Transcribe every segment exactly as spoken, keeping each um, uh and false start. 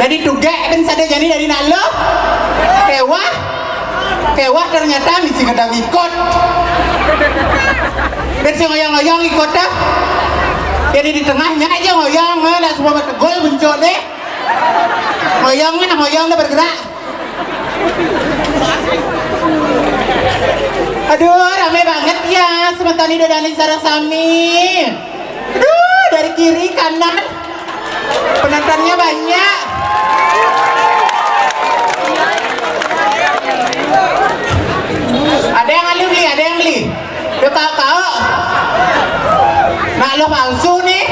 Ditugek bén sada jani dari nak lo. Kewah. Kewah ternyata misi ngedang ikut. Bén si ngoyong-ngoyong ikut dah. Jadi di tengahnya aja ngoyong, eh, nak semua tegul bencok deh. Ngoyong nih, ngoyong dah bergerak. Aduh, rame banget ya, sementara ini udah dari sareng sami. Aduh, dari kiri, kanan. Penontonnya banyak. Ada yang beli, ada yang beli. Yo, kau, kau. Nak lo palsu nih.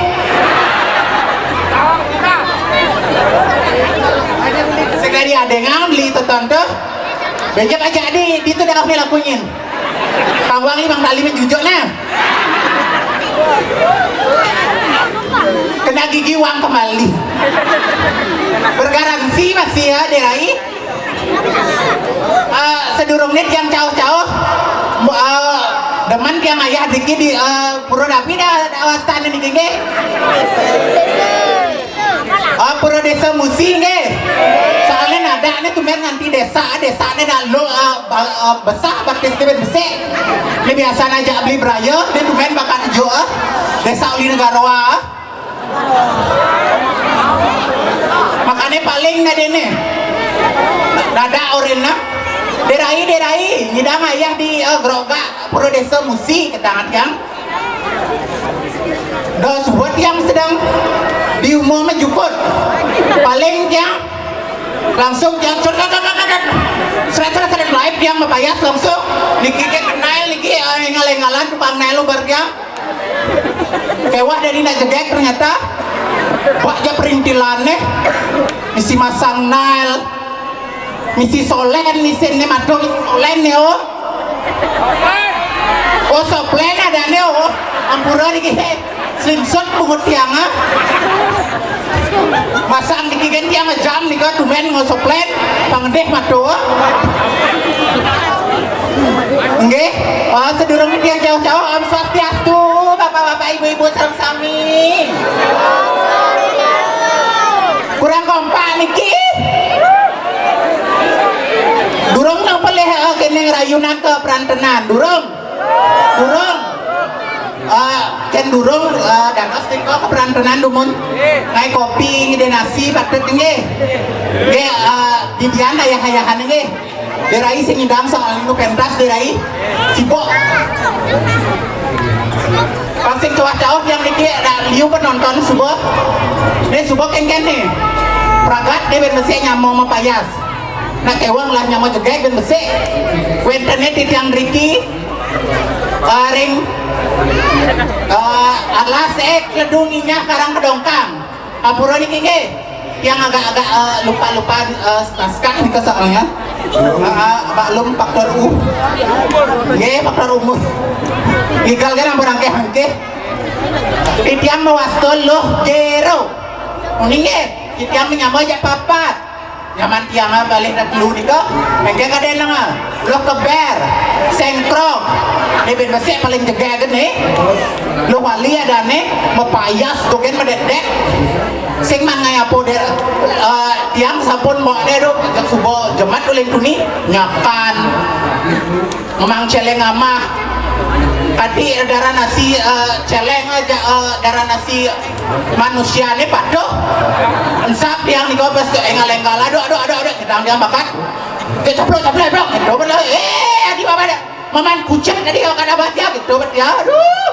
Sekali ada yang beli tuh, tante. Bejep aja di, di itu dah kami lakuin. Pangwang limang tali menjujuk nah. Kena gigi uang kembali. Bergaransi masih ya, Derai. Eh, sedurung nih tiang cauh-cauh. Mu- eh, demen tiang ayah dikit di, eh, pura dapi dah, dah wastan ini gigi. Ah, pura desa Musi nggih. Soalnya nada nih tumben nganti desa, desa nih dah lo, ah, ba- ah, besar baptis nih besik. Ini biasa aja beli beraya, dia tumben bakal jo, ah. Desa Uli Negara, ah. Makanya paling nada nih. Nada orin nah. Derai, derai, nyidang ayah di, eh, Groga, pura desa Musi, ketangan yang. Dah sebut yang sedang di umur menjukut. Paling yang langsung yang seret, seret, seret, seret, seret, live yang mepayas langsung. Niki ke kenal, niki, eh, ngalengalan tukang nail ubar yang. Kewah dari nak jegek ternyata. Buat aja perintilan nih. Misi masang nail. Misi solen, misi ini madu, misi solen nih, oh. Oh, soplen ada nih, oh. Ampura nih, slingshot pungut tiang, ah. Masang di kigen tiang jam nih, kau tumben ngosoplen, pangedeh madu, oh. Nggih, oh, sedurung tiang jauh-jauh, Om Swastiastu, bapak-bapak, ibu-ibu, sareng sami. Kurang kompak niki. Durung nang pelih, eh, kene ngerayunan ke perantenan. Durung. Durung. Eh, ken durung, eh, dantos nika ke perantenan dumun. Ngai kopi, ngide nasi, patut nggih. Nggih, eh, didian ayah-ayahan nggih. Derai sing ngidang soal nu pentas derai. Sibuk. Pas sing cowah-cowah yang niki ada liu penonton subuh. Nih subuh kengken nih. Pragat dia ben mesik nyamo mapayas. Nak kewang lah nyamo jegeg ben mesik. Wentene titiang Riki. Karing. Eh, alas eh ledung inyah karang kedongkang. Ampura niki nggih. Yang agak-agak, eh, lupa-lupa, eh, naskah nika soalnya. Eh, eh, maklum faktor u. Nggih, faktor umur. Gigal kan ampun angkeh-angkeh. Titiang mawasta Luh Jero. Uning nggih, titiang menyama jak papat. Nyaman tiang, ah, balik dah dulu nika. Engke kade nang, ah. Luh Keber, Sengkrong. Ini ben besik paling jegeg nih. Luh Wali ada nih, mepayas tuken mededek. Sing mangai apa der, eh, tiang sampun mau deh dok, jak subuh jemat ulin tuni, nyakan. Ngemang celeng amah. Kati darah nasi, eh, celeng aja, eh, darah nasi manusia ni patuh. Ensap tiang ni kau bes tu engal-engal. Aduh, aduh, aduh, aduh. Kita dia makan. Dia caplok, caplok, caplok. Gitu betul. Eh, adi apa dah? Maman kucing tadi kau kada baca gitu betul ya. Aduh.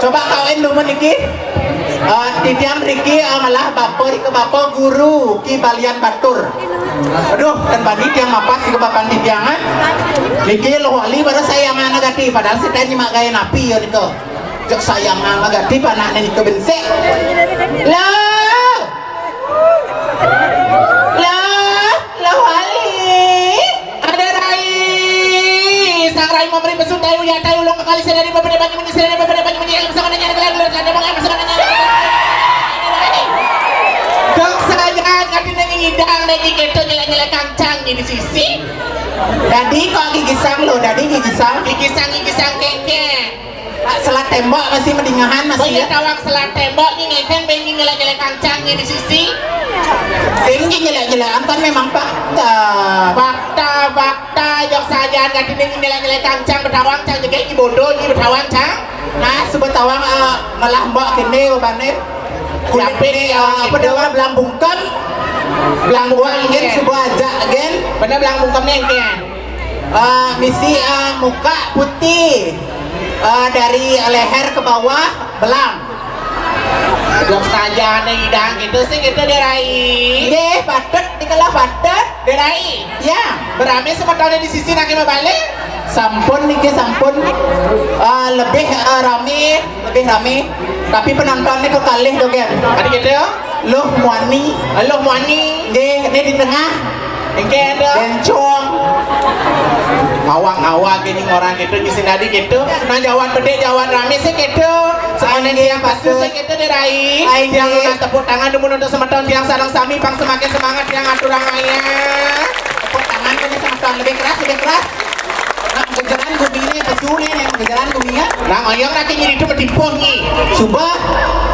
Coba kawin dulu niki. Eh, titiang Riki, eh, malah bapa, Riki bapa guru, Ki Balian Batur. Aduh, dan bani tiang mapas di kebapan titiang, ah. Riki lo wali baru sayangan agati, padahal si tadi mak gaya napi ya gitu. Cek sayangan agati, panaknya itu bensik. Lah. Lah, lah wali. Ada rai. Sang rai memberi pesutai uya tai ulung kekali sedari beberapa banyu munyi sedari beberapa banyu munyi yang bersama dengan kalian luar sana mengai bersama dengan. Dok saja kati nang ngidang nang gitu nyelek-nyelek kancang di sisi. Dadi kok gigisang lo, dadi gigisang. Gigisang, gigisang keke. Selat tembok masih mendingahan. Oh masih iya, ya. Tawang selat tembok ni ngeken bengi nyelek-nyelek kancang ni di sisi. Sing nyelek-nyelek anton memang fakta. Fakta, fakta, jok sajan kati ni nyelek-nyelek kancang betawang cang jegek ni bodoh ni betawang cang. Nah, sebetawang, eh, malah mbok kene bebane. Kulit ni, eh, apa dia orang belang bungkem. Belang bungkem gen, sebuah ajak gen. Benar belang bungkem ni kan. Eh, misi, eh, muka putih. Eh, dari leher ke bawah belang. Jok saja nih idang gitu sih gitu deh Rai. Nggih, patut dikelah patut. Deh Rai. Ya. Berame semetonnya di sisi nak mau balik. Sampun niki sampun. Eh, lebih, eh, rame, lebih rame. Tapi penontonnya kekalih dogem. Tadi gitu. Loh Muani. Loh Muani. Nggih, ini di tengah. Engke ada. Bencong. Ngawang-ngawang gini orang gitu, nyusin tadi gitu. Nah, jawan gede, jawan rame sih gitu. Semuanya yang pasti sih gitu deh Rai. Yang tepuk tangan dulu untuk semeton yang sareng sami pang semakin semangat yang aturang ayah. Tepuk tangan punya semeton lebih keras, lebih keras. Nah, kejaran gumi ini, pesu nih, nih, kejaran gumi ya. Nah, ngoyong nanti nyiri itu medimpuh nih. Suba.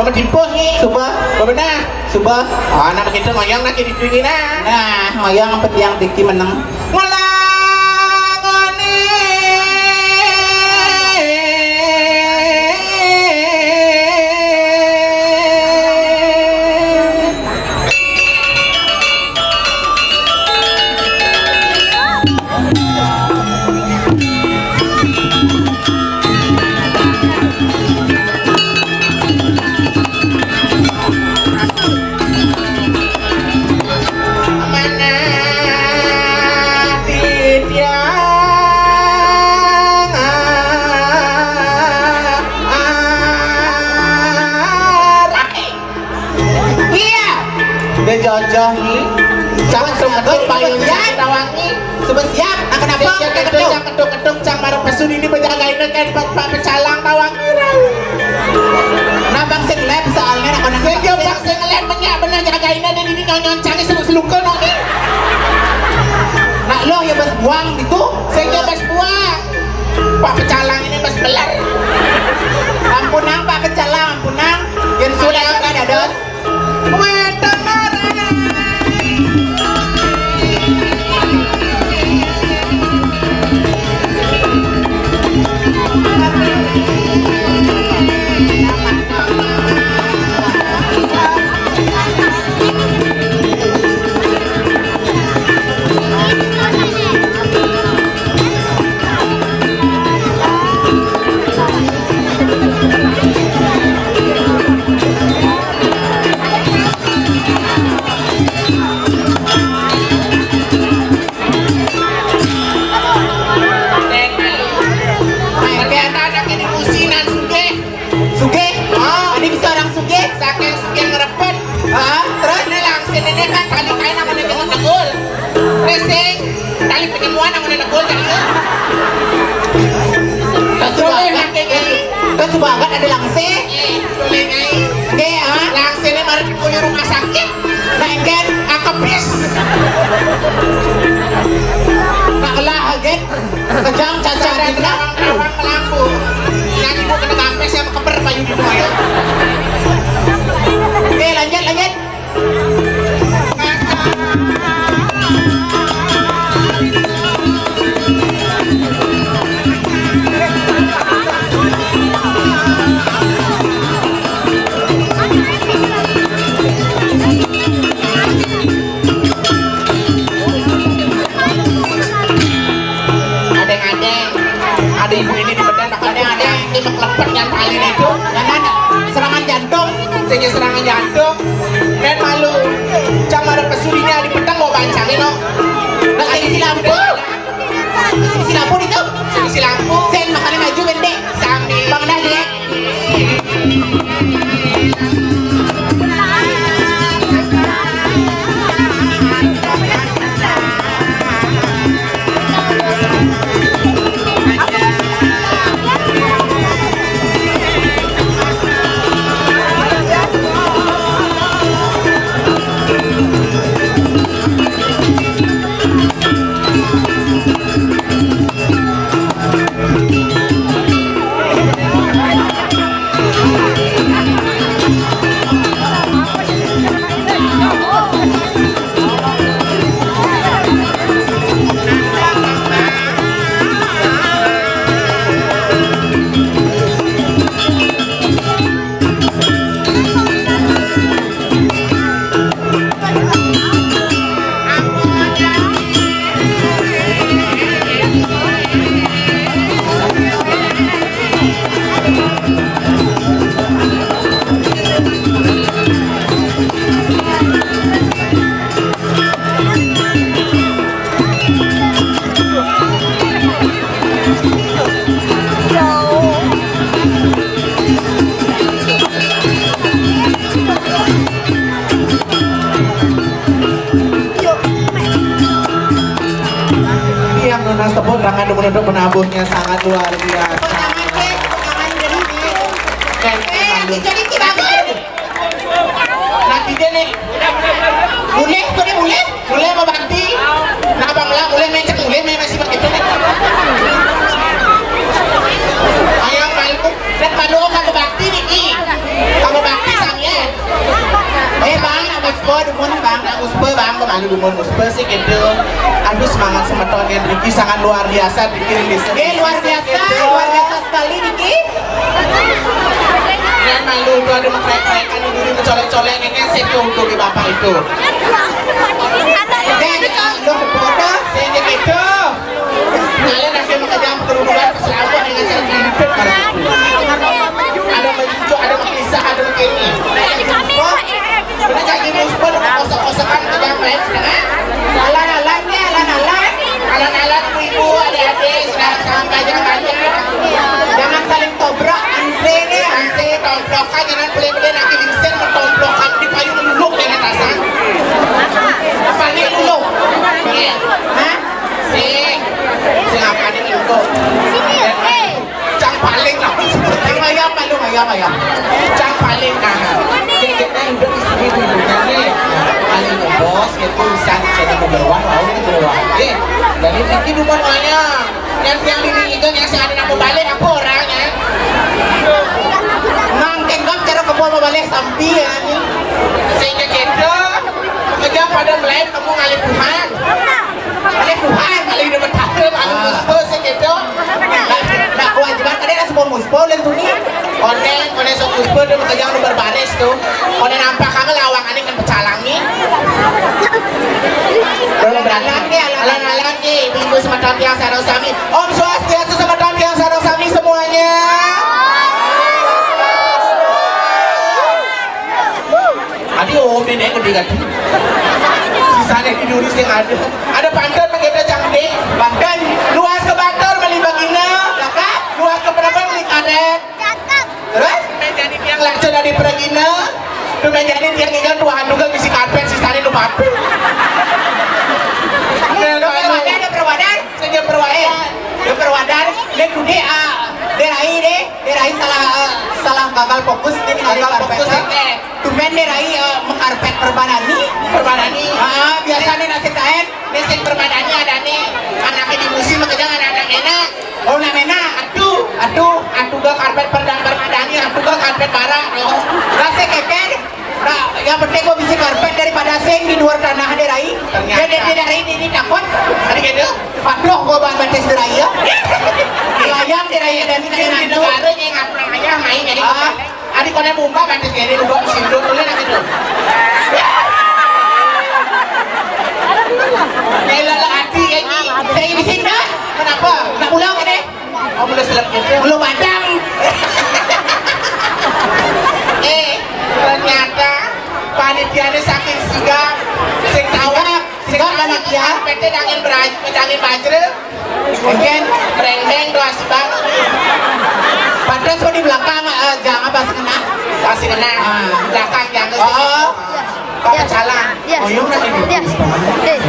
Medimpuh nih. Suba. Benar. Suba. Ah, nah begitu ngoyong nanti di sini nah. Nah, ngoyong apa tiang tiki meneng. Ngelangoni. Iya. Dia jajah ni. Cak ketuk-ketuk payung ni, tawangi. Suba siap. Nah, kenapa? Dia ketuk, cak ketuk-ketuk, cak marah pesu ini bejagain kan pak pak pecalang tawangi. Nah, bang sing lep soalnya nak menang. Saya jawab bang sing lep menyak benar jagain ada di ini nonyon cangis seluk-seluk ni. Nak lo ya bas buang gitu. Saya jawab bas buang. Pak pecalang ini bas beler. Ampunang pak pecalang, ampunang. Yang sudah ada dos. Sugih. Ah, ini bisa orang sugih. Saking sugih ngerepet. Ah, terus? Ini langsing ini kan tali kain namanya dengan tegul. Racing. Tali penemuan namanya tegul tadi. Terus juga. Oke, oke. Terus juga kan ada langsing. Oke, ah. Langsing ini mari dipulih rumah sakit. Nah, engken akepis. Nak lah, gen. Kejang cacar. Ada dina. Terawang-terawang melambu. Yang ibu kena gampes yang keper payu di rumah ya. Oke, lanjut, lanjut. Ada yang ada, ada ibu ini di Medan, ada yang ada, ini meklepet yang paling itu, karena ada serangan jantung, sehingga serangan jantung, dan malu. Cang ada pesulinya di petang mau bancangin, no. Nah, isi lampu. Isi lampu itu. Isi lampu. Sen makannya maju bende. Sambil. Bang Dadi. Tangan untuk penabuhnya sangat luar biasa. Tepuk tangan, Ki. Tepuk tangan, Ki. Dan Eh, yang hijau dikit bagus. Nah, kita nih. Boleh, boleh, boleh. Boleh apa bakti? Nah, Bang Lah, boleh main cek, boleh main masih begitu nih. Ayam malu. Dan malu kamu bakti nih, Ki. Kamu bakti sangnya. Eh, Bang, nak muspa dumun, Bang. Nak muspa, Bang, kemalu dumun muspa sih gitu. Aduh, semangat semeton ya, Riki sangat luar biasa, Riki Rilis. Eh, luar biasa, luar biasa sekali, Riki. Dan malu tuh ada mengkrek-krekan dulu, mencolek-colek, ini sih tuh untuk di bapak itu. Dan, loh, foto, sih gitu. Kalian akan mengejar perhubungan selama dengan cara hidup. Ada mencucuk, ada mengisah, ada begini. Ada kami, Pak. Udah jadi musbon, kosong-kosongan, kita main setengah. Alan-alan nih, alan-alan. Alan-alan, ibu-ibu, adik-adik, sudah sampai jangan banyak. Jangan saling tobrak, antre nih, antre, tobrokan, jangan pelit-pelit, nanti lingsir, bertobrokan di payung luluk, jangan pasang. Apa nih luluk? Iya. Hah? Sing. Sing apa nih luluk? Sini, eh. Cang paling lah, seperti ayam, malu ayam, ayam. Cang paling, nah. Dia, dia kan hidup di sini, hidupnya nih. Paling bos, gitu, bisa jadi gubernur, mau gitu, wah. Eh, dari Riki bukan wayang. Yang, yang ini itu, yang saya ada nama balik, apa orangnya? Nang tengok cara kamu mau balik sampai ya, nih. Sehingga gitu, kerja pada mulai kamu ngalih Tuhan. Ngalih Tuhan, ngalih udah bertahan, ngalih Ah. musbah, sih gitu. Nah, nah, kewajiban tadi ada sepuluh musbah, udah tuh nih. Konen, konen sok musbah, dia bekerja udah berbaris tuh. Konen nampak kamu lawang, aneh kan pecalang nih. Belum berani. Alan-alan nih, ibu-ibu semeton tiang sareng sami. Om Swastiastu semeton tiang sareng sami semuanya. Adi om ini gede kan. Sisanya di duri sing ada. Ada pantun begitu cantik. Bahkan luas ke batur beli bagina. Luas ke penerbang beli karet. Terus? Tuh jadi tiang langsung dari pergina. Tuh jadi tiang tinggal tuh hantu kan bisi karpet, sisanya tuh papi. Ada perwadan, ada perwadan. Saja perwadan. Ada perwadan. Dia kudu, ah, dia rai deh. Dia rai salah, eh, salah gagal fokus, dia tinggal Gagal fokus, karpet. Oke. Tumben dia rai, eh, mengkarpet permadani. Permadani. Ah, biasanya nasib lain. Nasib permadani ada nih. Anaknya di musim bekerja anak-anak enak. Oh, nak mena. Aduh, aduh, aduh gak karpet perdana permadani, aduh gak karpet barak, no. Rasa keker. Nah, yang penting gua bisa karpet daripada sing di luar tanah deh, Rai. Ternyata. Dia, dia, dia dari ini, ini takut. Tadi gitu. Aduh, gua bahan batis deh, Rai, ya. Layang deh, Rai, dan ini Ini nantu. Negara yang ngapain ayah main jadi Ah. Adi kono muka kan di sini, lu bawa mesin dulu, tuh, lihat gitu. Gila lah, Adi, ya, ini. Saya di sini, dah. Kenapa? Nak pulang, kan, eh? Oh, belum selesai gitu. Belum padang. Eh, ternyata panitianya saking sigap, sing tawa, Sigap, sigap, panitia. P T dangin beraj-, dangin bajre. Mungkin breng-breng doa si bang. Pantas kok di belakang, eh, jangan pas kena. Pas kena. Ah. Belakang jangan. Oh. Bapak Yes. Calang. Yes. Oh, iya, udah ini. Yes.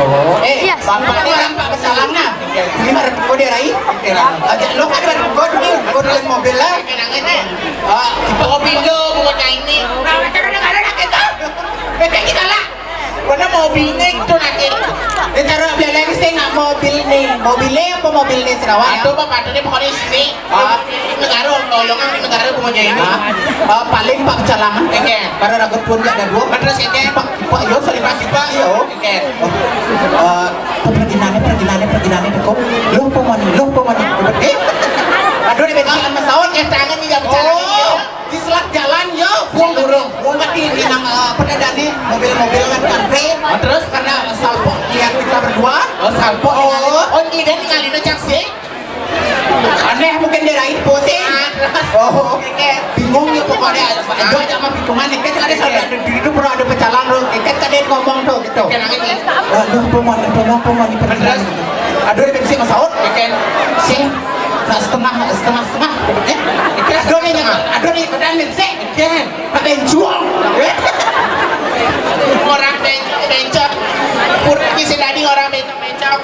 Oh. Eh, Yes. Bapak ini kan Pak Calang, nah. Ini mah kode rai. Oke, lah. Aja lo kan baru kode nih, kode mobil lah. Kenangan, eh. Ah, kita mobil lo, bukan ini. Nah, cara dengar anak kita. Bebek kita lah. Mana mobil nih itu nanti? Ini cara beleng sih nggak mobil nih. Mobilnya apa mobil nih, Sarawak, ya? Aduh, Bapak, ini pokoknya sini. Ah. Negara, tolongan di negara punya ini. Ah. Ah, paling Pak Calang. Oke. Para ragut pun gak ada dua. Betul sih, Ken. Pak, Pak, yo, sorry, Pak, Pak, yo. Oke. Eh, perginane, perginane, perginane, kok. Lo pemon, lo pemon. Eh? Aduh, ini bensin sama saut. Ya, tangan tidak bicara. Oh. Di selat jalan, yo. Full burung. Wong kan di, di nang, eh, apa ada nih? Mobil-mobil kan kan. Ah, terus? Karena salpo lihat kita berdua. Oh, salpo. Oh. Oh, ini dan tinggal ini cak sih. Aneh mungkin dia lain pusing. Ah, terus? Oh. Oke. Bingung ya pokoknya. Aduh, aja mah bingungan nih. Kan ada saudara di itu pernah ada pecalang tuh. Kan tadi ngomong tuh gitu. Oke, nangis nih. Waduh, pemon, pemon, pemon, Terus? Aduh, dia bensin sama saut. Oke. Sing, nah, setengah, setengah, setengah. Eh? Oke, Aduh nih, setengah. Aduh nih, badan bensin. Oke. Pakai juang. Orang bencong, bencong. Pura bisa jadi orang bencong, bencong.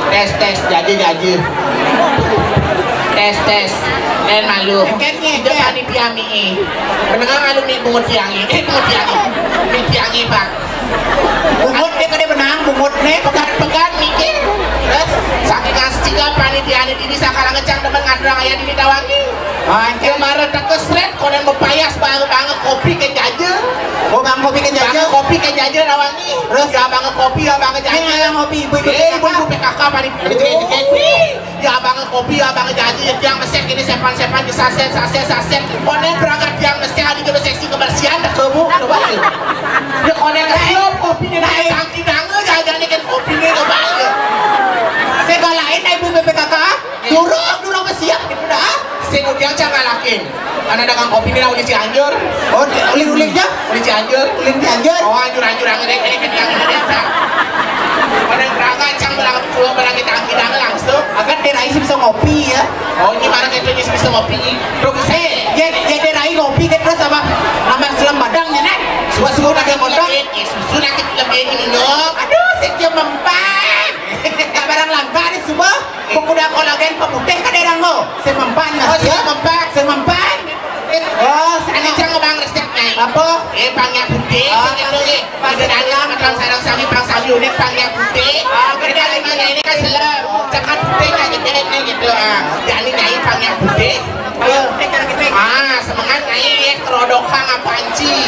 Tes, tes, jaja, jaja. Tes, tes. Lain malu. Kan ngéngkén. Panitia mie. Menengah malu mie bungut tiang ini. Eh, bungut tiang ini. Mie tiang ini, Pak. Bungut dia kada menang, bungut nih. Pegat-pegat mikir. Terus, saking asik panitia ini, ini sakala ngecang demen ngatur ayah di Tawangi. Anjir. Dia marah tak kesret, konen bepayas, bang, bang, kopi ke jaja. Oh, bang, kopi ke jaja. Bang, kopi ke jaja, Tawangi. Terus? Ya, bang, kopi, ya, bang, jaja. Ini yang kopi, ibu-ibu. Eh, ibu-ibu P K K, panitia. Ya, abang kopi, ya, abang jaji, yang mesek ini sepan-sepan di saset, saset, saset. Konen berangkat yang mesek, ada juga seksi kebersihan, tak ke, Bu. Coba, ya. Ya, konen kesium kopi ini, naik tangki tangga, jajan ini kan kopi ini, coba, ya. Saya balain, ibu B P K K. Durung, durung bersiap, gitu dah. Sing udiang cang ngalakin. Anak dagang kopi ni lah, uli Cianjur. Oh, uli-uli ja? Uli Cianjur. Uli Cianjur. Oh, anjur-anjur, anjur, anjur, anjur, anjur, anjur. Pada berangkat, cang berangkat, dua barang kita angkit langsung. Akan dia rai bisa ngopi ya. Oh, ini barang itu bisa ngopi. Terus saya, ya, ya, dia rai ngopi kan, terus apa? Nama selam badangnya, nih. Suka-suka ada kotak. Susu nak kita lebih minum. Aduh, saya mempan. Tak barang langka ni semua. Pemuda kolagen pemutih ka daerah ko. Saya mempan. Oh, saya mempan. Saya mempan. Oh, sana. Ini cang abang resep, Nyai. Apa? Eh, pangnya putih, oh, saya gitu, eh. Pada dalam, macam sarang sami, pang sami unik, pangnya putih. Ah, kita lima ini kan selem. Cakap putih, kan gitu, gitu, gitu. Ah, jadi Nyai pangnya putih. Ah, semangat, Nyai, ya, kerodok hang apa anci.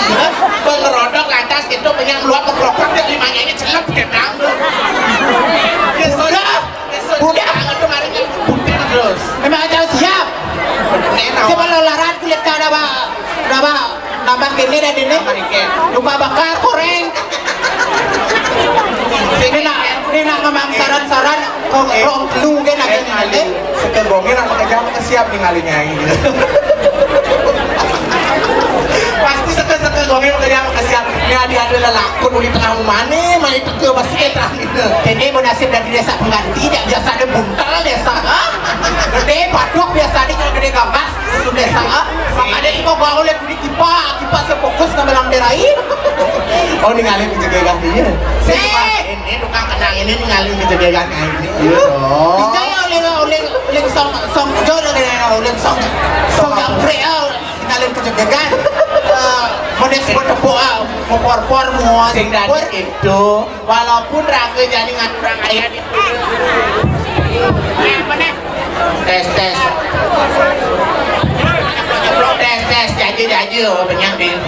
Pengerodok lantas gitu, banyak meluap, keropak, dan limanya ini celep, gedang. Ya, sudah. Budak. Itu kemarin kan putih terus. Memang aja siap. Siapa lo larat kulit kau dah, Pak? Dah, Pak. Nambah kene dah dene. Lupa bakar, goreng. Ini nak, ini nak memang saran-saran kau, eh, rong lu kan, eh, ada nanti. Sekegongnya nak pakai jam siap nih ngalinya ini. Pasti seke-seke gongnya pakai jam siap. Ini ada, ada lelakon di tengah rumah nih, main teke pasti kita. Ini mau nasib dari desa pengganti, tidak biasa ada buntal desa, ha? Gede batuk biasa ada, kalau gede gamas, sudah desa, ha? Makanya semua bawa oleh kulit kipa, kipa sefokus ke belang derai. Oh, ninggalin kejadian dia. Saya ini tukang kenang ini ninggalin kejadian ini. Iya. Bisa ya oleh, oleh, oleh song, song, jauh dari oleh song, song jangkrik, ah. Ngalih kejegegan. Eh, model sebut tepuk, ah, mempor-por, muat. Sing dadi itu, walaupun raga jani ngaturang ayah di tes, tes. Tes, tes, jaja, jaja, oh, banyak, Din.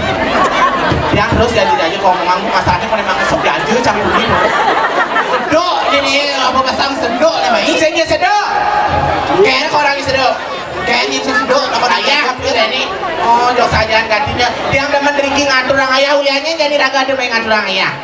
Yang terus jaja, jaja, kok ngomong kasarnya, kok memang sok jaja, cang budi. Sedok, ini, apa, pasang sedok, namanya. Sing sedok. Kayaknya orang sedok. Kayaknya sesudah nama ayah tu tadi. Oh, jauh saja gantinya. Yang demen riki ngatur orang ayah, uliannya jadi raga ada main ngatur orang ayah.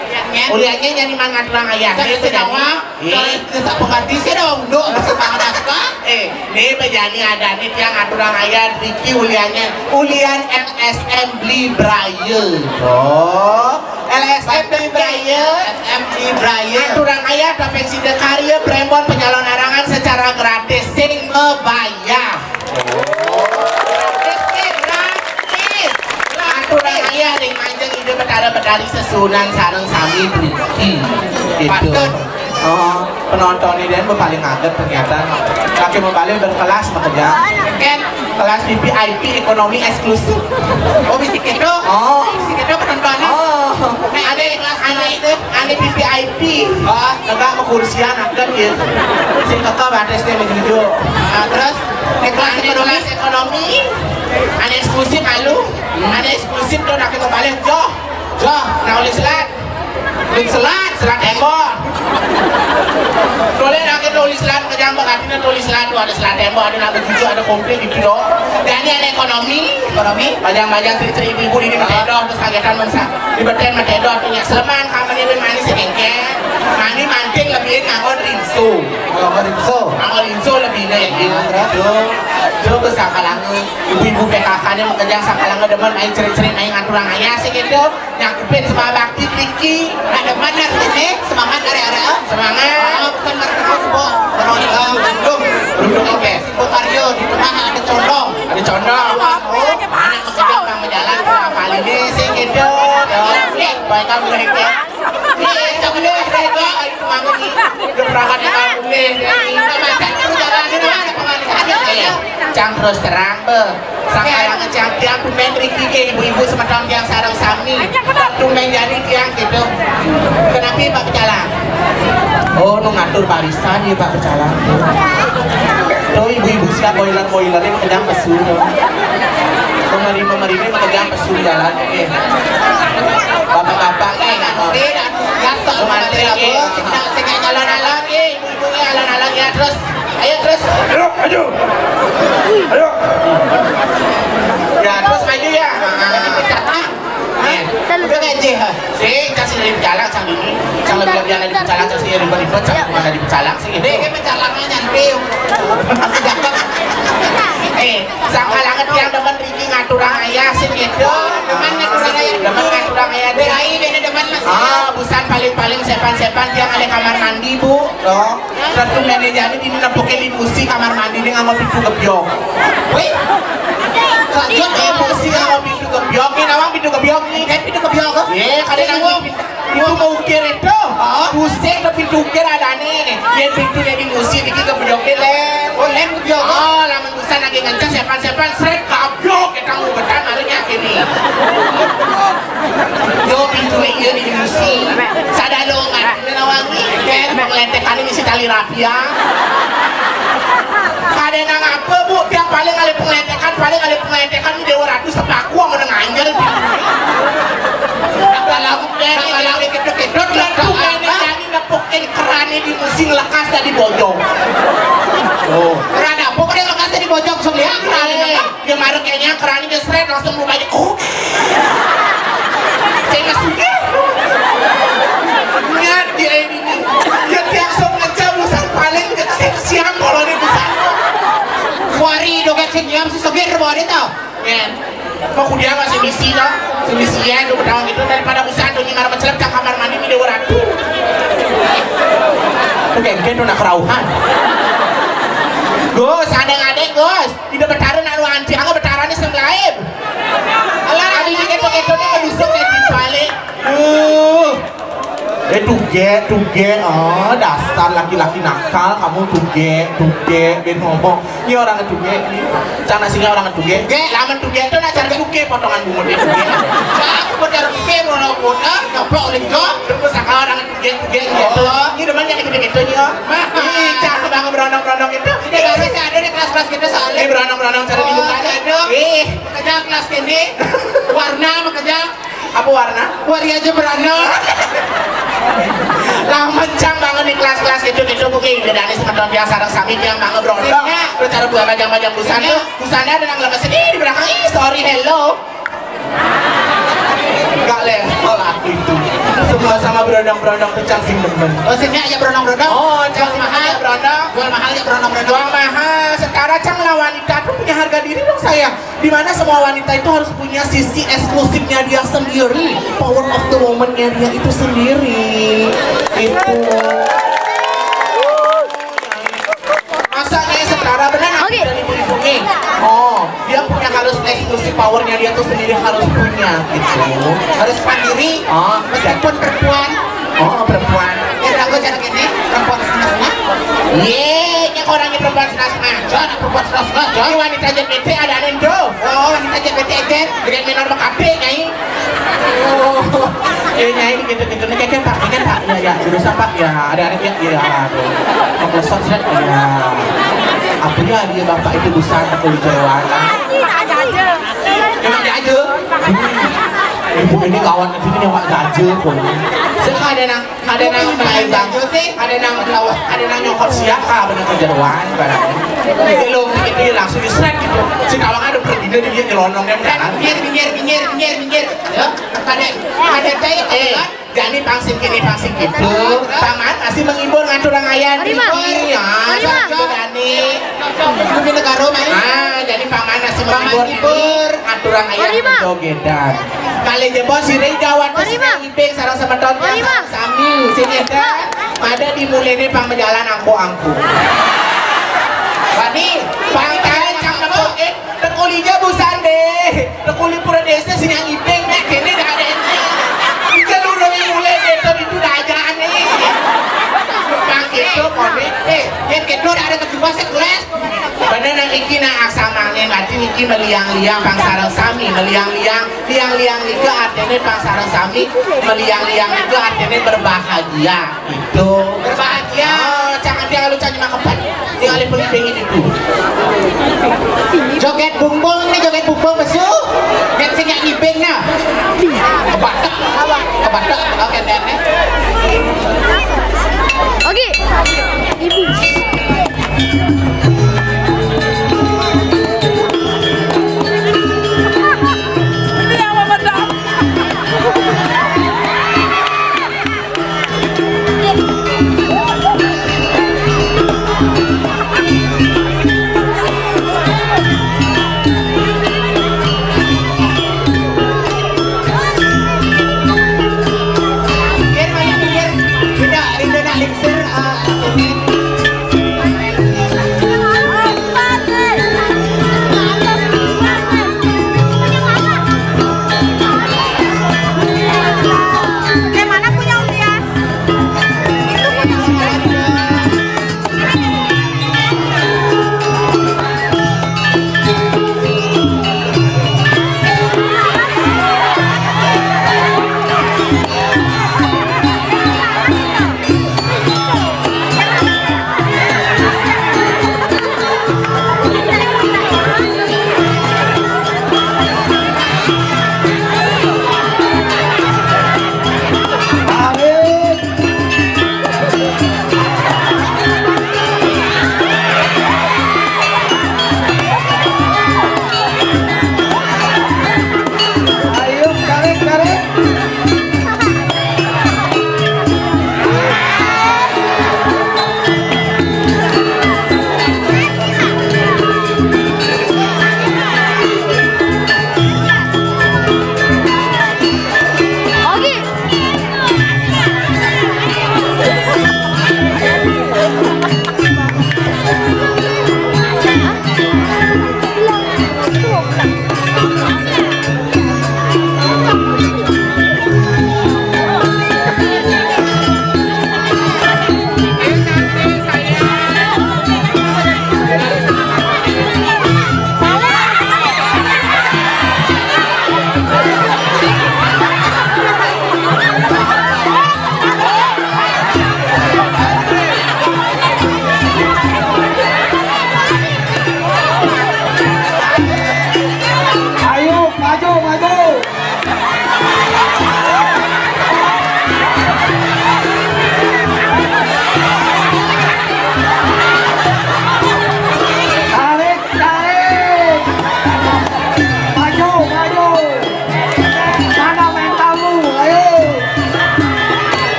Uliannya jadi main ngatur orang ayah. Saya sedawa. Iya. Kalau tidak pengganti saya dong, dok, bisa tangan apa? Eh, ni bejani ada ni tiang ngatur orang ayah, riki uliannya. Ulian L S M beli Brian. Oh. L S M di Brian. L S M di Brian. Ngatur orang ayah, tapi sida karya prembon penyalon arangan secara gratis, sing mabayar. Gratis, gratis. Ngatur orang ayah, ring manjang ida Betara Betari sesuunan sareng sami driki. Gitu. Patut. Oh, penonton ini dan paling ngaget ternyata. Laki mau balik berkelas bekerja. Kan? Kelas V V I P ekonomi eksklusif. Oh, bisa gitu? Oh. Bisa gitu penontonnya? Oh. Nah, ada kelas ane, ane V V I P. Oh, tegak sama kursian, angkat ya. Sing keke batas dia begitu. Nah, terus, di kelas ekonomi? Kelas ekonomi, ane eksklusif malu. Ane eksklusif tuh, nak mau balik, joh. Joh, nah, oleh selat. Duit selat, selat tembok. Boleh nak kita tulis selat, kejam berarti nak tulis selat tu, ada selat tembok, ada nak bercucuk, ada komplit gitu dong. Dan ni ada ekonomi. Ekonomi? Bajang-bajang, teri-teri, ibu-ibu ini matedoh, terus kagetan mengsa. Di beten matedoh, tu nyak seleman, kamu ni main manis sekengkeng. Mani manting lebih nganggon rinso. Oh, rinso. Nganggon rinso lebih ni, ya. Ah, terus? Terus, terus, sakalangan. Ibu-ibu P K K ni bekerja sakalangan demen main cerit-cerit, main ngatur ayah sih gitu. Nyakupin semangat bakti tinggi. Ada mana ni? Semangat hari-hari, ah? Semangat. Ah, bukan mereka semua. Menonton, duduk. Duduk, oke. Simbol Karyo, di tengah ada condong. Ada condong. Oh, mana kita akan berjalan ke apa ini sih gitu. Ya, baik, kamu dah ikut. Ni, kamu dah ikut. Ayo, kamu ni. Dia berangkat dengan Cang terus terang, be. Sangkalangan cang tiang tumben riki ke ibu-ibu semeton tiang sareng sami. Tumben jani tiang gitu. Kenapi Pak Pecalang? Oh, nu ngatur barisan ya Pak Pecalang. Tuh ibu-ibu siap boiler-boiler yang kejang pesu tuh. Pemerima-merima yang kejang pesu jalan. Oke. Bapak-bapak, eh, nggak mau. Biasa, mantri, eh. Sing jalan-jalan, eh. Ibu-ibu, eh, jalan-jalan ya, terus. Ayo, terus. Ayo, maju. Ayo. Ya, terus maju ya. Jadi pecalang. Hah? Udah ngaji, ha? Sing, kasih dari pecalang, sang ini. Sang lebih-lebih ada di pecalang, sang sini ribet-ribet, sang mana di pecalang, sing ini. Dek, pecalang nyantai. Aku cakep. Eh, sangkalangan tiang demen riki ngaturang ayah, sing gitu. Demen ngaturang ayah. Demen ngaturang ayah, deh. Ai, beda demen, Mas. Ah, busan paling-paling sepan-sepan tiang ada kamar mandi, Bu. Loh. Terus tuh nenek jadi ini nepukin di musi kamar mandi ini nganggo pintu gebyok. Wih. Kejut ya musi nganggo pintu gebyok. Ini nawang pintu gebyok nih. Kan pintu gebyok kok. Ye, kada nanggo pintu mau ukir itu. Oh. Pusing ke pintu ukir ada nih. Ye pintu dari musi bikin gebyok nih, Lem. Oh, Lem gebyok. Oh, lamun busan lagi ngencas sepan-sepan seret gabyok kita ngubetan malunya ini. Yo pintu iya di musi. Sadalungan. Nawang nih, kan, penglentekan ini misi tali rapi ya. Kada nang apa, Bu, tiap paling ada penglentekan, paling ada penglentekan di Dewa Ratu sepaku sama dengan anjel. Kalau aku, kalau aku kedok-kedok, lah, bukan ini, jadi nepukin keran ini musi lekas dari bojong. Oh. Keran apa? Kok dia lekas dari bojong? Sok lihat keran ini. Dia marah kayaknya keran ini seret langsung mukanya. Oh. Saya masih. Niat dia ini. Ya tiang sok ngencang busan paling ke siang kalau dia busan. Wari doget sing nyam si segir bawa dia tau. Men. Kok kudiang masih misi no? Misi ya itu berdaun itu daripada busan tuh nyimar mencelep ke kamar mandi di Dewa Ratu. Oke, mungkin tuh nak kerauhan. Gus, ada yang ada Gus. Tidak bertaruh nak ruangan tiang, bertaruhnya seneng lain. Alah, ada dikit begitu nih, menusuk kayak di balik. Uh. Eh, tuge, tuge. Oh, dasar laki-laki nakal kamu, tuge, tuge, ben ngomong. Ini orang tuge, ini. Cang nasinya orang tuge. Ge, lamun tuge itu nak cari tuge potongan bungut itu. Ge. Aku mau cari tuge, mau nonton, nyoplok oleh jo. Terus pusaka orang tuge, tuge gitu. Oh. Ini demen yang gitu-gitu nih, oh. Ih, cang banget berondong-berondong itu. Ini harus ada di kelas-kelas kita soalnya. Ini berondong-berondong cara dibuka. Aduh. Ih. Kerja kelas ini. Warna, kerja. Apa warna? Wari aja berana. Lah mencang banget di kelas-kelas itu, itu mungkin udah dari semeton biasa orang sami yang banget berondong. Sini. Terus cara buat bajang-bajang busan tuh, busannya ada nang lemes sedih di belakang. Ih, sorry, hello. Gak level aku itu. Semua sama berondong-berondong tuh cang sing demen. Oh, sini aja berondong-berondong. Oh, cang mahal berondong. Jual mahal ya berondong-berondong. Jual mahal. Setara cang lawan wanita tuh punya harga diri dong sayang. Di mana semua wanita itu harus punya sisi eksklusifnya dia sendiri, power of the woman-nya dia itu sendiri. Itu. Masa kayak setara benar nanti. Oke. Dari ibu-ibu nih. Oh, dia punya harus eksklusif power-nya dia tuh sendiri harus punya gitu. Harus mandiri. Oh, meskipun perempuan. Oh, perempuan. Ya, aku cara gini, perempuan senang-senang. Ye, nya orangnya perempuan senang-senang. Jangan perempuan senang-senang, jangan. Ini wanita jadi ada aneh tuh. Oh, wanita J P T J, Grand Menor Makabe, Nyai. Oh, ya, Nyai, gitu-gitu. Nih, kayak, Pak, ini, Pak. Ya, ya, jurusan, Pak. Ya, ada anak ya, ya, tuh. Mau kosong, sih, ya. Apa ya, dia bapak itu busan, aku di Jawa. Emang dia aja. Ibu ini kawan itu nyawa aja, pokoknya. Saya ada nang Ada nang main bangku sih, ada nang lawan, ada nang nyokot siapa bener kejeruan barangnya. Jadi lo pikir dia langsung diseret gitu. Si kawan ada pergi dari dia nyelonong dia kan. Minggir, minggir, minggir, minggir, minggir. Ya, pada, pada saya eh, jadi pang sing kini pang sing gitu. Paman masih menghibur ngatur orang ayah di Marima. Iya, Marima. Sarjo Dani. Mungkin negara main. Ah, jadi paman masih menghibur ini ngatur orang ayah di jogedan. Kali jebos sirih jawat Marima. Iping sareng semeton Marima. Sami sini kan pada dimulene pang bejalan angku-angku. Wani, pang kancang nepokin tekuli ja busan deh. Tekuli pura desa sini yang iping nek kene dah ada ini. Kita dulu mulai desa itu dah aja aneh. Pang itu kami eh Niki nak aksamane mati niki meliang-liang pang sareng sami, meliang-liang, liang-liang niku artine pang sareng sami, meliang-liang niku artine berbahagia. Itu. Berbahagia. Oh, jangan dia kalau cari makan. Tinggal pengen itu. Joget bumbung nih, joget bumbung besu. Get sing ngibing nah. Kebatek. Kebatek. Oke, deh. Oke. Ibu.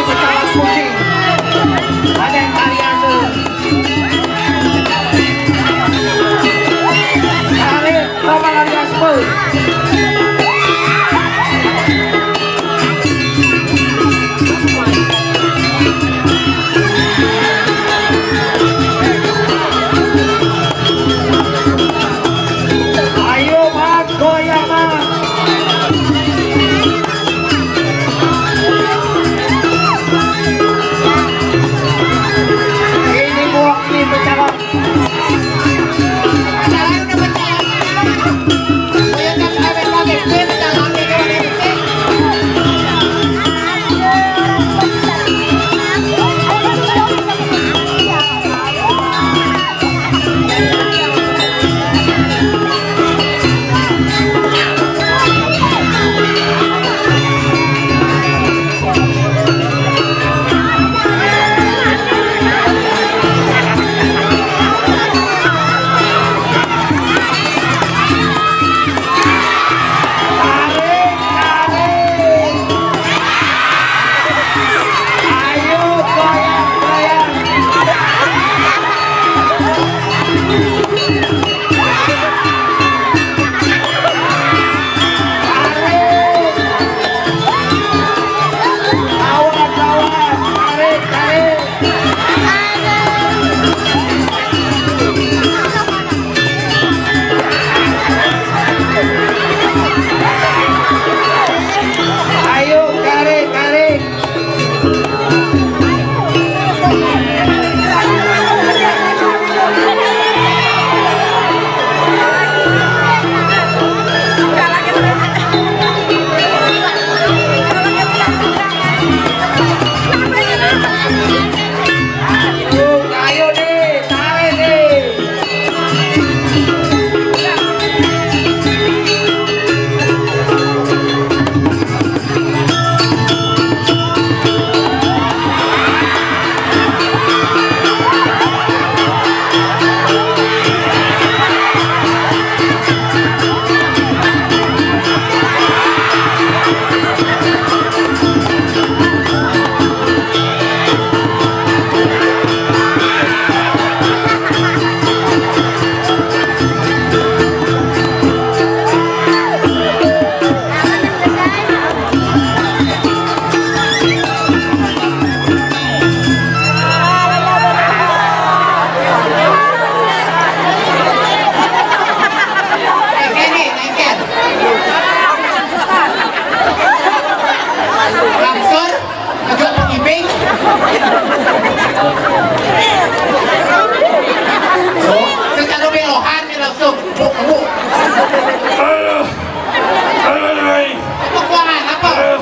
Kecamatan Pucing. Ada yang tari asli. Tari, sama tari asli. Ayo, Mas, goyang, Mas. Ini buat ini pecah. Ayo, tarik, tarik. Ayo, deh, tarik, deh. Langsor, agak pengibing. Oh, secara belohan nih langsung. Bu, bu. Aduh. Aduh, Rai. Apa kuangan? Apa? Aduh.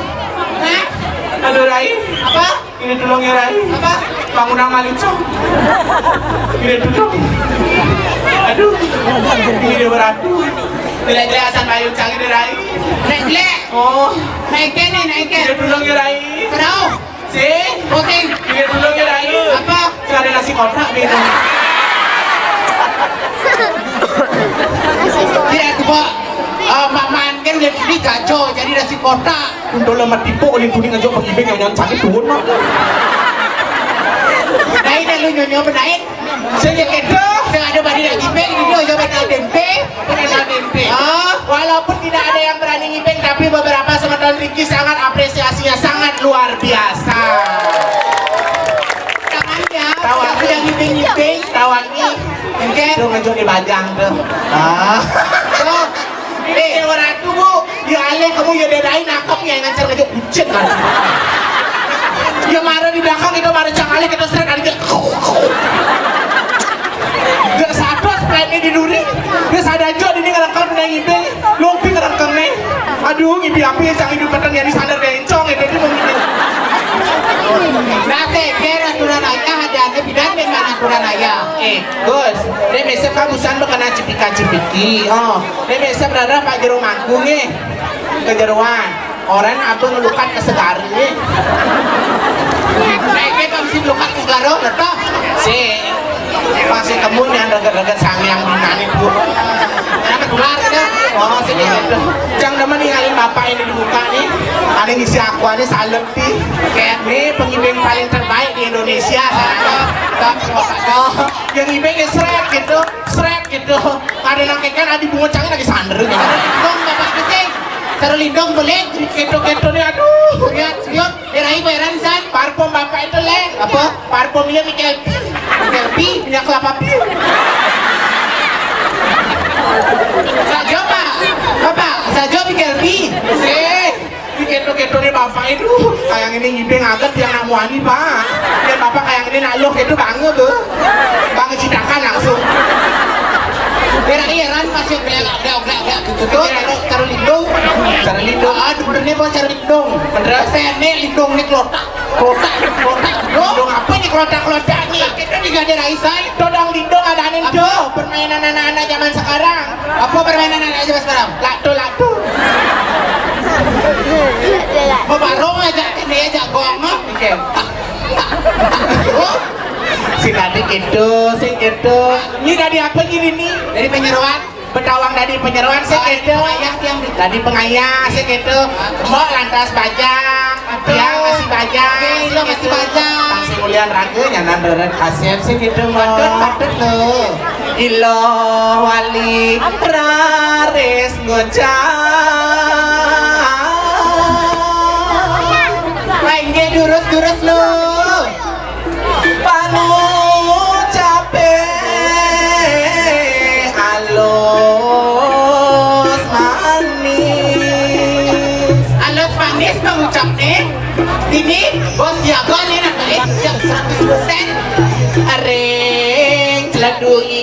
Hah? Aduh, Rai. Apa? Ini tulung ya, Rai. Apa? Bangunan malicung. Ini tulung. Aduh. Ini dia beratu. Jelek-jelek asal bayu cari deh, Rai. Jelek-jelek. Oh. Naikin nih, naikin. Ini tulung ya, Rai. Kenapa? Si? Pusing. Ini tulung ya, Rai. Apa? Cari nasi kotak gitu. Iya, coba. Eh, Mak Man kan udah di gajo, jadi nasi kotak. Untuk lemah tipu oleh kuning aja pengibing nyonya cari turun, Mak. Nah, ini lu nyonya benain. Saya kedo. Saya ada bari nak ngibing, ini dia aja bakal tempe. Bakal tempe. Ah, walaupun tidak ada yang berani ngibing, tapi beberapa semeton Riki sangat apresiasinya sangat luar biasa. Tangannya, tahu aku yang ngibing-ngibing, tahu aku. Oke. Itu ngejuk di bajang tuh. Ah. Tuh. Ini Dewa Ratu, Bu. Ya alih kamu ya derain nangkep ya ngancar ngajak kucing kan. Ya marah di belakang itu marah cang alih kita seret alih. Gak sadar plannya di duri. Gak sadar juga ini ngerangkang udah ngipi. Lumpi ngerangkang nih. Aduh ngipi api ya cang hidup peteng ya di sadar bencong itu dia mau ngipi. Nah, saya kira aturan ayah ada ada bidan memang aturan ayah. Eh, Gus, dia biasa kamu san bekena cipika-cipiki. Oh, dia biasa berada Pak Jero Mangku nih. Kejeroan. Orang apa ngelukat ke segari nih. Naiknya kamu si lukat ke segaro, betul? Si pasti kamu yang dekat-dekat sangyang binani bu. Kenapa tular ya? Oh, sini ada. Jangan demen ninggalin bapak ini dibuka nih. Ada ngisi aku ada salep nih. Kayak nih pengen Indonesia sana. Yang ibe ya srek gitu, srek gitu. Ada nangkekan adi bunga cangin lagi sander gitu. Dong bapak sih. Cara lindung boleh. Gitu-gitu nih, aduh. Lihat, lihat. Berai beran san. Parfum bapak itu, Lek. Apa? Parfumnya Michael P. Michael P. Minyak kelapa pir. Saja, Pak. Bapak, saja Michael P. Sih. Di keto-keto nih bapak itu, kayak ini ngibing aget yang nak muani, Pak. Dan bapak kayak ini nak loh itu bangga tuh. Bangga citakan langsung. Berak iya ran pas yang belak belak belak belak gitu tuh. Taruh taruh lindung. Cara lindung. Ah, bener nih, Pak, cara lindung. Bener. Saya nih lindung nih kelotak. Kelotak, kelotak. Lindung apa nih kelotak-kelotak nih? Kita juga ada Raisa. Todong lindung ada anin tuh. Permainan anak-anak zaman sekarang. Apa permainan anak zaman sekarang? Lak tuh, lak tuh. Mau barong aja, ini aja gongok. Oke. Oh. Si tadi gitu, si gitu. Ini dari apa ini nih? Dari Penyeroan. Betawang tadi Penyeroan, si gitu. Ayah yang di- Tadi pengayah, si gitu. Mbok lantas bajang, dia masih bajang. Oke, lo masih bajang. Masih mulian raga, nyanan deret kasep, si gitu, Mbok. Patut, patut lo. Ilo wali raris ngucap. Ayo, durus, durus lo. Pangucape alus manis. Alus manis pangucapne. Ini bos jago nih, nak balik siap seratus persen. Ring celadui